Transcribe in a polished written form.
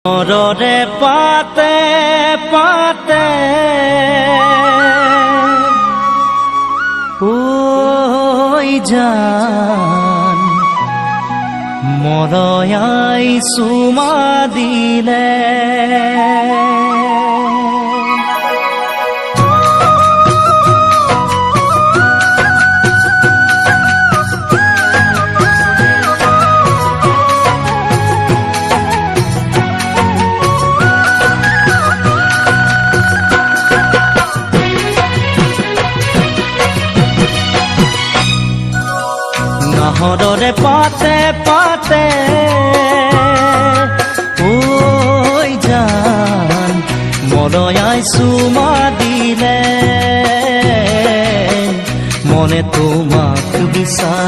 নাহৰৰে পাতে পাতে, ঐ জান, মৰয়াই চুমা দিলে। নাহৰৰে পাতে পাতে, ঐ জান, মৰয়াই চুমা দিলে। মনে তোমাক বিচাৰে।